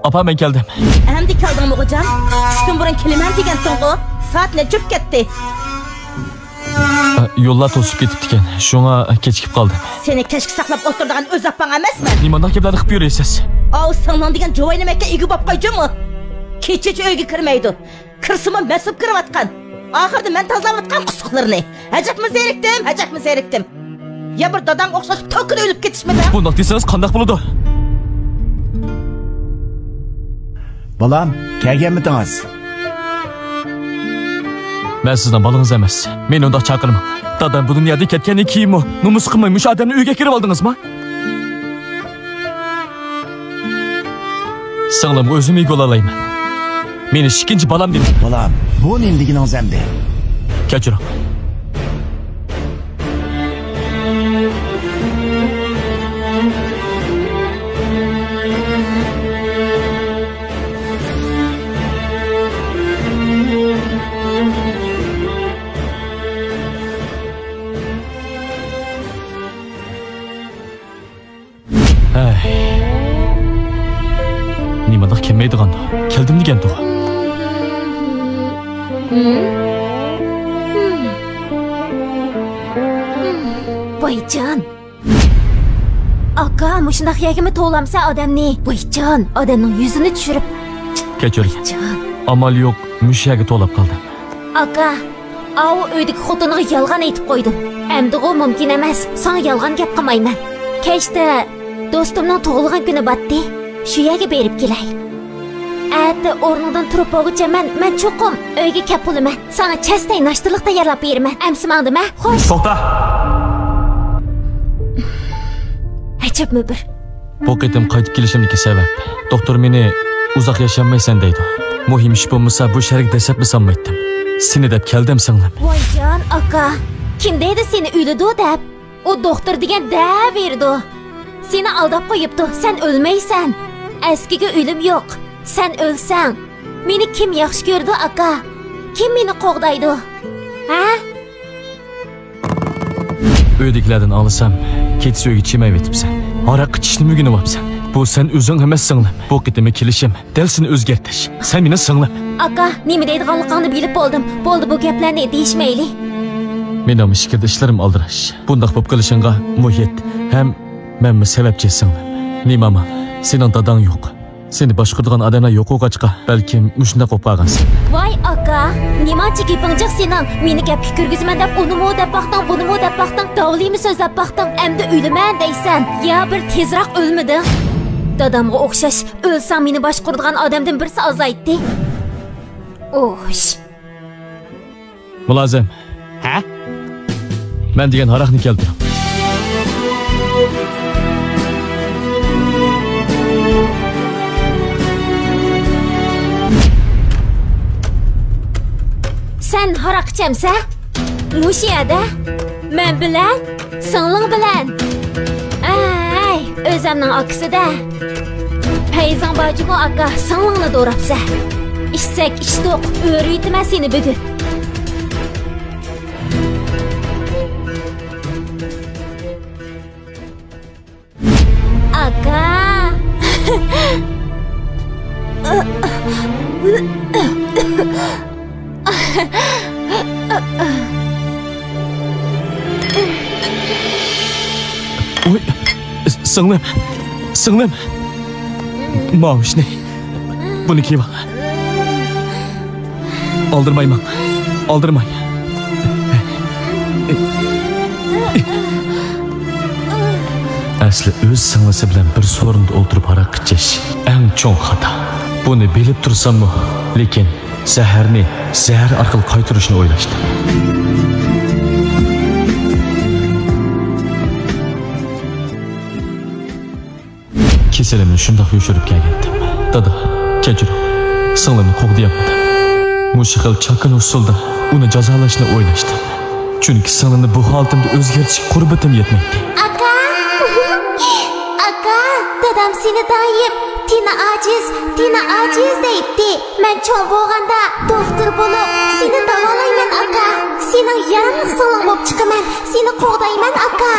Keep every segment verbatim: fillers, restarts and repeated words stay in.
ئاپا، مەن كەلدىم. ئەمدى كەلدىڭمۇ، غوجام؟ چۈشتىن بۇرۇن كېلىمەن دېگەنتىڭغۇ. سائەت نەچچە بولۇپ كەتتى؟ ئە، يوللار توسۇپ كېتىپتىكەن، شۇڭا كېچىكىپ قالدىم. سېنى كەچكە ساقلاپ ئولتۇرىدىغان ئۆز ئاپاڭ ئەمەسمەن. نېمانداق گەپلەرنى قىلىپ يۈرىسىز؟ ئاۋۇ سىڭلىڭ دېگەن جۇۋاينىمەككە ئىگە بولۇپ قوي جۇمۇ. كېچىچە ئۆيگە كىرمەيدۇ. كىرسىمۇ مەس بولۇپ كىرىۋاتقان. ئاخىرىدا مەن تازىلاۋاتقان قۇسۇقلىرىنى. ئەجەبمۇ زېرىكتىم، ئەجەبمۇ زېرىكتىم. يا بىر داداڭغا ئوخشاش توكىدا ئۆلۈپ كېتىشمىدى؟ بۇنداق دېسىڭىز قانداق بولىدۇ؟ بالام، كەلگەنمىدىڭىز؟ مەن سىزنىڭ بالىڭىز ئەمەس. مېنى ئۇنداق چاقىرماڭ. دادام بۇ دۇنيادىن كەتكەندىن كېيىنمۇ نومۇس قىلماي مۇشۇ ئادەمنى ئۆيگە كىرىۋالدىڭىزمۇ؟ سىڭلىمغا ئۆزۈم ئىگە بولالايمەن. مېنى ئىككىنچى بالام دېمە. بالام، بۇ نېمە دېگىنىڭىز ئەمدى؟ كەچۈرۈڭ. ھەي. نېمانداق كەلمەيدىغاندۇ؟ كەلدىم دېگەنتۇغۇ. ۋايجان. ئاكا، مۇشۇنداق يەرگىمۇ توۋلامسەن ئادەمنى؟ ۋايجان، ئادەمنىڭ يۈزىنى چۈشۈرۈپ. كەچۈرگىن. ۋايجان. ئامال يوق، مۇشۇ يەرگە توۋلاپ قالدىم. ئاكا، ئاۋۇ ئۆيدىكى خوتۇنىغا يالغان ئېيتىپ قويدۇم. ئەمدىغۇ مۇمكىن ئەمەس، ساڭا يالغان گەپ قىلمايمەن. كەچتە دوستۇمنىڭ تۇغۇلغان كۈنى باتتى. شۇ يەرگە بېرىپ كېلەي. ئەتە ئورنۇڭدىن تۇرۇپ بولغۇچە مەن، مەن چوقۇم ئۆيگە كەپ بولىمەن. ساڭا چەستەي ناشتىلىق تەييارلاپ بېرىمەن. ئەمسە ماڭدىم، ھە؟ خوش. توختا! ئەجەبمۇ بىر. بۇ قېتىم قايتىپ كېلىشىمدىكى سەۋەب، دوختۇر مېنى ئۇزاق ياشانمايسەن دەيدۇ. مۇھىم ئىش بولمىسا، بۇ شەھەرگە دەسسەپلا سالمايتتىم. سېنى دەپ كەلدىم، سىڭلىم. ۋايجان ئاكا، كىم دەيدۇ سېنى ئۆلىدۇ دەپ؟ ئۇ دوختۇر دېگەن دەۋېرىدۇ. سېنى ئالداپ قويۇپتۇ، سەن ئۆلمەيسەن. ئەسكىگە ئۆلۈم يوق. سەن ئۆلسەڭ، مېنى كىم ياخشى كۆرىدۇ، ئاكا؟ كىم مېنى قوغدايدۇ؟ ھە؟ ئۆيدىكىلەردىن ئاڭلىسام، كېچىسى ئۆيگە چىمەيۋېتىپسەن. ھاراق ئىچىشنىمۇ ئۆگىنىۋاپسەن. بۇ سەن ئۆزۈڭ ئەمەس، سىڭلىم. بۇ قېتىمقى كېلىشىم دەل سېنى ئۆزگەرتىش. سەن مېنىڭ سىڭلىم. ئاكا، نېمە دەيدىغانلىقىڭنى بىلىپ بولدۇم. بولدى، بۇ گەپلەرنى دېيىشمەيلى. مېنىڭ ئىچكىرىدە ئىشلىرىم ئالدىراش. بۇنداق بولۇپ قېلىشىڭغا مۇھىت ھەم مەنمۇ سەۋەبچى، سىڭلىم. نېمە ئامال؟ سېنىڭ داداڭ يوق. سېنى باشقۇرىدىغان ئادەملەر يوق بولغاچقا، بەلكىم مۇشۇنداق بولۇپ قالغانسەن. ۋاي ئاكا، نېمانچە گېپىڭ جىق سېنىڭ. مېنى گەپكە كىرگۈزىمەن دەپ ئۇنىمۇ دەپ باقتىڭ، بۇنىمۇ دەپ باقتىڭ، داۋلىمۇ سۆزلەپ باقتىڭ. ئەمدى ئۆلىمەن دەيسەن. يا بىر تېزراق ئۆلمىدىڭ. دادامغا ئوخشاش، ئۆلسەڭ مېنى باشقۇرىدىغان ئادەمدىن بىرسى ئازايتتى. ئوش. مۇلازىم. ھە؟ مەن دېگەن ھاراقنى كەلتۈرۈڭ. سەن ھاراق ئىچەمسەن؟ مۇشۇ يەردە؟ مەن بىلەن؟ سىڭلىڭ بىلەن. ئەي، ئۆزەمنىڭ ئاكىسى-دە. پەيزىڭ بار جۇمۇ ئاكا، سىڭلىڭنى دوراپسەن. ئىچسەك ئىچتۇق، ئۆرۈۋېتىمەن سېنى بۈگۈن. ئاكا. ۋوي، سىڭلىم، سىڭلىم. ماۋۇشنى، بۇنى كىيىۋال. ئالدىرىماي ماڭ، ئالدىرىماي. ئەسلى ئۆز سىڭلىسى بىلەن بىر سورۇندا ئولتۇرۇپ ھاراق ئىچىش ئەڭ چوڭ خاتا. بۇنى بىلىپ تۇرساممۇ، لېكىن زەھەرنى زەھەر ئارقىلىق قايتۇرۇشنى ئويلاشتىم. كېسىلىمنى شۇنداق يوشۇرۇپ كەلگەنتىم. دادا، كەچۈرۈڭ. سىڭلىمنى قوغدىيالمىدىم. مۇشۇ خىل چاكىنا ئۇسۇلدا ئۇنى جازالاشنى ئويلاشتىم. چۈنكى سىڭلىمنى بۇ ھالىتىمدە ئۆزگەرتىشكە قۇربىتىم يەتمەيتتى. ئاكا! ئاكا! دادام سېنى دائىم تېنى ئاجىز، تېنى ئاجىز دەيتتى. مەن چوڭ بولغاندا دوختۇر بولۇپ سېنى داۋالايمەن، ئاكا. سېنىڭ ياراملىق سىڭلىڭ بولۇپ چىقىمەن. سېنى قوغدايمەن، ئاكا.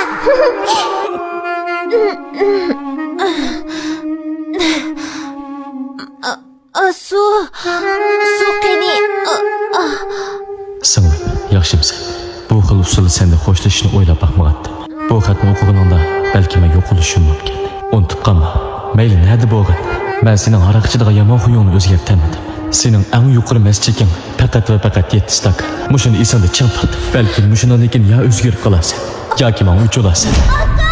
سەندە خوشلىشىشنى ئويلاپ باقمىغانتىم. بۇ خەتنى ئوقۇغىنىڭدا بەلكى مەن يوقىلىشىم مۇمكىن. ئۇنتۇپ قالما. مەيلى نەدە بولغىن، مەن سېنىڭ ھاراق ئىچىدىغان يامان خۇيۇڭنى ئۆزگەرتەلمىدىم. سېنىڭ ئەڭ يۇقىرى مەس چېكىڭ پەقەت ۋە پەقەت يەتتە ستاكان. مۇشۇنى ئېسىڭدە چىڭ تۇت. بەلكىم مۇشۇنىڭدىن كېيىن يا ئۆزگىرىپ قالارسەن، ياكى ماڭا ئۆچ بولارسەن. ئاكا!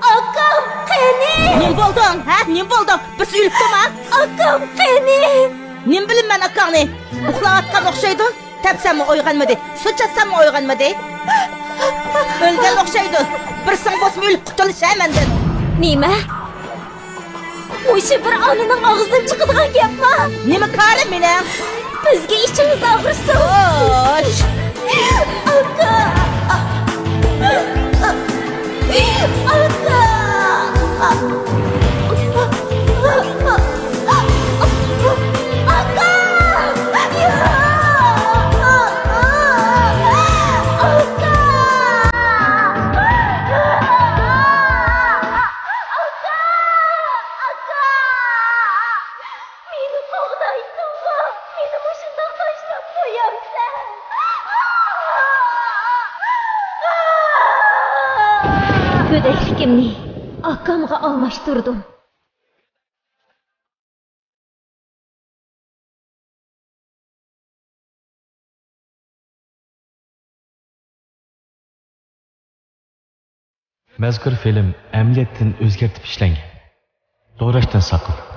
ئاكام قېنى؟ نېمە بولدۇڭ، ھە؟ نېمە بولدۇڭ؟ بىرسى ئۆلۈپتۇما؟ ئاكام قېنى؟ نېمە بىلىمەن ئاكاڭنى؟ ئۇخلاۋاتقان ئوخشايدۇ. تەپسەممۇ ئويغانمىدى، سۇ چاچساممۇ ئويغانمىدى. ئۆلگەن ئوخشايدۇ. بىرسىڭ بولسىمۇ ئۆلۈپ قۇتۇلۇش ھە مەندىن. نېمە؟ مۇشۇ بىر ئانىنىڭ ئاغزىدىن چىقىدىغان گەپما؟ نېمە كارىم مېنىڭ؟ بىزگە ئىچىڭىز ئاغرىسۇن. خوش. ئاكا! ئاكا! مېنى قوغدايسەنغۇ؟ مېنى مۇشۇنداق تاشلاپ قويامسەن؟ گۆدەكلىكىمنى ئاكامغا ئالماشتۇردۇم. مەزكۇر فىلىم ئەمەلىيەتتىن ئۆزگەرتىپ ئىشلەنگەن. دوراشتىن ساقلىنىڭ.